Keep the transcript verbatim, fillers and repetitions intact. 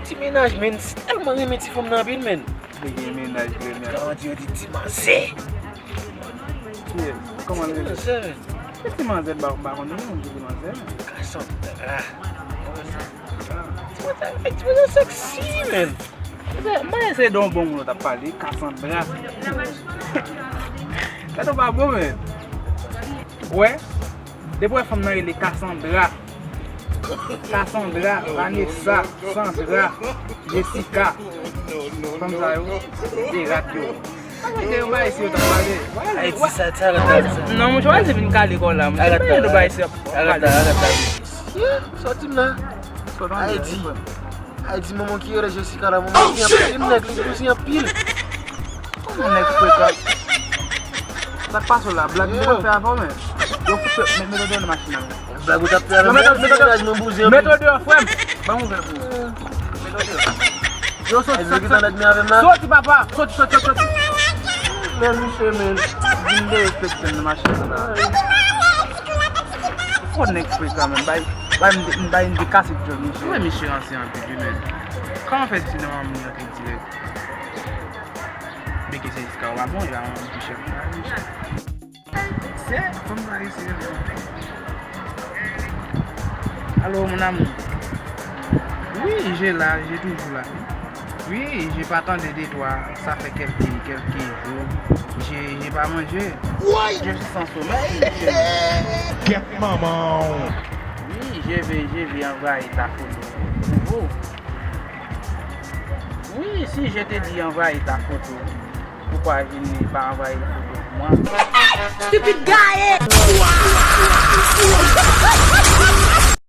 Ti mennaj, men, m tèlman renmen ti fanm nan anpil, men. Li gen mennaj, premye. Kòman di yo di ti manzè? Yes. Kòman l rele? Ti manzè, men. Se ti manzè, m pa, m pa konn non, ti manzè. Cassandra. Ti manzè, ti manzè sexy, men. M pa eseye don bon moun t ap pale, Cassandra. Gade w pa bon, men. Wè, depi w wè fanm nan rele Cassandra. Cassandra, Vanessa, Sandra, Jessica. Fanm sa yo, se rat yo. Mwen te yon bagay si yo t ap pale. Ay, di sa, sa, sa, sa. Non, monchè, wè se vin kale kò la, monchè. Arèt la, bagay si ap arèt la, pale. Arèt la. Sòti m la. Sòti m la. Ay, di. Ay, di manman ki rele Jessica la, manman ki anpil nèg, li bouzen anpil. Kòman nèg frekan? Sa k pase w la? Blag mwen t ap fè avè w, men. Yo fout met, met, met w deyò nan machin nan. Blag ou t ap fè avè mwen, mennaj mwen bouzen anpil. Met w deyò, frè m. Ban m ouvè pou ou. Met w deyò. Yo, soti, soti, soti. Soti, papa. Soti, soti, soti, soti. Men misye, men. Vin derespekte m nan machin nan la. Fò nèg frekan, men. Bay, bay m de, bay m de kase djòl misye. Wè misye ansyen anpil, wi, men. Kòman fè ti nan manman m nan dirèk? Beke se jiska w pa bon, jan ti chèf la, wi. Se fanm sa isi, wi. Allô, mon amour. Oui, j'ai là, j'ai toujours là. Oui, j'ai pas attendu de toi. Ça fait quelques, quelques jours. J'ai, j'ai pas mangé. Je suis sans sommeil. Get maman. Oui, je vais, je vais envoyer ta photo. Pour vous. Oui, si je te dis envoyer ta photo, pourquoi je n'ai pas envoyé une photo pour moi? Stupid guy!